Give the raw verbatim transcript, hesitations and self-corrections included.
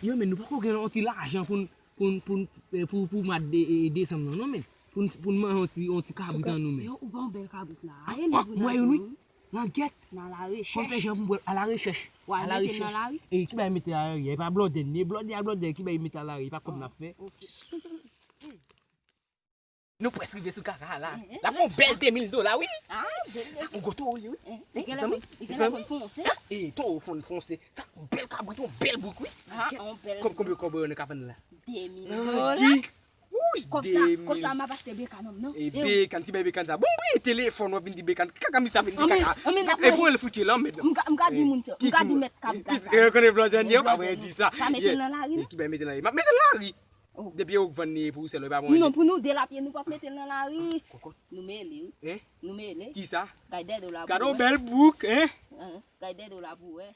Yo, men nou poko gen yon ti lajan pou n, pou n, pou n, eh, pou, pou mwa de, eh, desanm nan, non, men. Pou n, pou n manje yon ti, yon ti kabrit an nou, men. Yo, ou pa yon bèl kabrit la. Ah, mwen, mwen, wi. Nan gèt. Nan la rechèch. Fò fè jan pou mwen a la rechèch. A la rechèch. E ki bay mete a lari? E pa blòdè, ni blòdè a blòdè, ki bay mete a lari? E pa kòb n ap fè. Nou prèske rive sou kaka a la. L ap fè yon bèl de mil dola, wi. Ah, bèl de mil. Yon gwo towo li, wi. Li genlè konn fonse. E, towo fonn fonse. Sa, yon bèl kabrit, yon bèl bouk, wi. Ah, yon bèl. Konbyen kòb nou ka vann la? De mil dola. Kòb sa, kòb sa m ap achte bekàn nan. E bekàn, ki bay bekàn sa? Bon, wi, telefòn, w ap vin di bekàn. Kaka, mi sa vin di kaka. E pou el fouti lan, men. M ka di moun sa, m ka di mèt kabrit la. Yo konnen blòdè yo, pa mwen di sa. Sa mete l nan lari, non? Ki bay mete l nan lari? M ap mete l nan lari. Depi yo vann li pou ou sèl, ou pa bon. Non, pou nou de lapye, nou p ap mete l nan lari. Kokot. Nou mele, wi. Hein? Nou mele. Kisa? Gade dèyè w la pou wè. Gade yon bèl bouk, hein? Gade dèyè w la pou wè.